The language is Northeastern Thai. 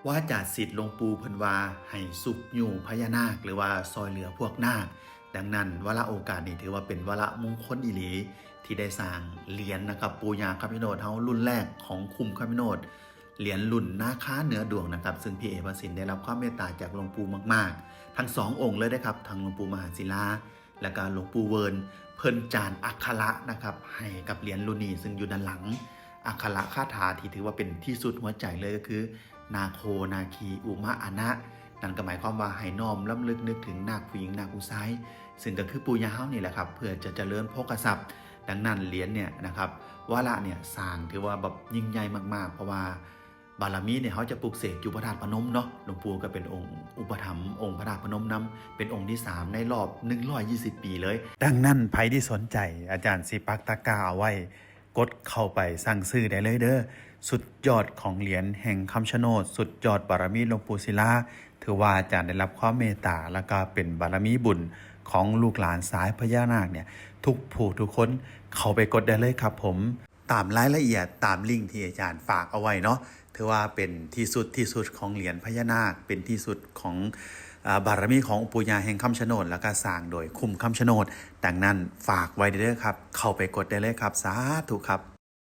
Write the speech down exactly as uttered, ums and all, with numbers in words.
วาจาสิทธิ์หลวงปู่เพิ่นว่าให้ซุกยูพญานาค หรือว่าซอยเหลือพวกนาค ดังนั้นวาระโอกาสนี้ถือว่าเป็นวาระมงคลอีหลี ที่ได้สร้างเหรียญนะครับ ปู่ย่าคำชะโนดเฮารุ่นแรกของคุ้มคำชะโนด เหรียญรุ่นนาคาเหนือดวงนะครับ ซึ่งพี่เอพระสินได้รับความเมตตาจากหลวงปู่มากๆ ทั้งสององค์เลยนะครับ ทั้งหลวงปู่มหาศิลา และก็หลวงปู่เวิร์น เพิ่นจานอักขระนะครับ ให้กับเหรียญรุ่นนี้ ซึ่งอยู่ด้านหลัง อักขระคาถาที่ถือว่าเป็นที่สุดหัวใจเลยก็คือ นาโคนาคีอุมะอานะ นั่นก็หมายความว่าให้น้อมรำลึกนึกถึงนาคผู้หญิงนาคผู้ชาย ซึ่งก็คือปู่ย่าเฮานี่แหละครับ เพื่อจะเจริญโภคทรัพย์ ดังนั้นเหรียญเนี่ยนะครับ วาระเนี่ยสร้างถือว่าแบบยิ่งใหญ่มากๆ เพราะว่าบารมีเนี่ยเขาจะปลุกเสกอยู่พระธาตุพนมเนาะ หลวงปู่ก็เป็นองค์อุปถัมภ์องค์พระธาตุพนมนำ เป็นองค์ที่สามในรอบหนึ่งร้อยยี่สิบปีเลย ดังนั้นใผที่สนใจอาจารย์สิปักตะกร้าเอาไว้ กดเข้าไปสั่งซื้อได้เลยเด้อ สุดยอดของเหรียญแห่งคำชะโนด สุดยอดบารมีหลวงปู่ศิลา ถือว่าอาจารย์ได้รับความเมตตา แล้วก็เป็นบารมีบุญของลูกหลานสายพญานาคเนี่ย ทุกผู้ทุกคนเข้าไปกดได้เลยครับผม ตามรายละเอียดตามลิงก์ที่อาจารย์ฝากเอาไว้เนาะ ถือว่าเป็นที่สุดที่สุดของเหรียญพญานาค เป็นที่สุดของอ่าบารมีขององค์ปู่ย่าแห่งคำชะโนด แล้วก็สร้างโดยคุ้มคำชะโนด ดังนั้นฝากไว้เด้อครับ เข้าไปกดได้เลยครับ สาธุครับ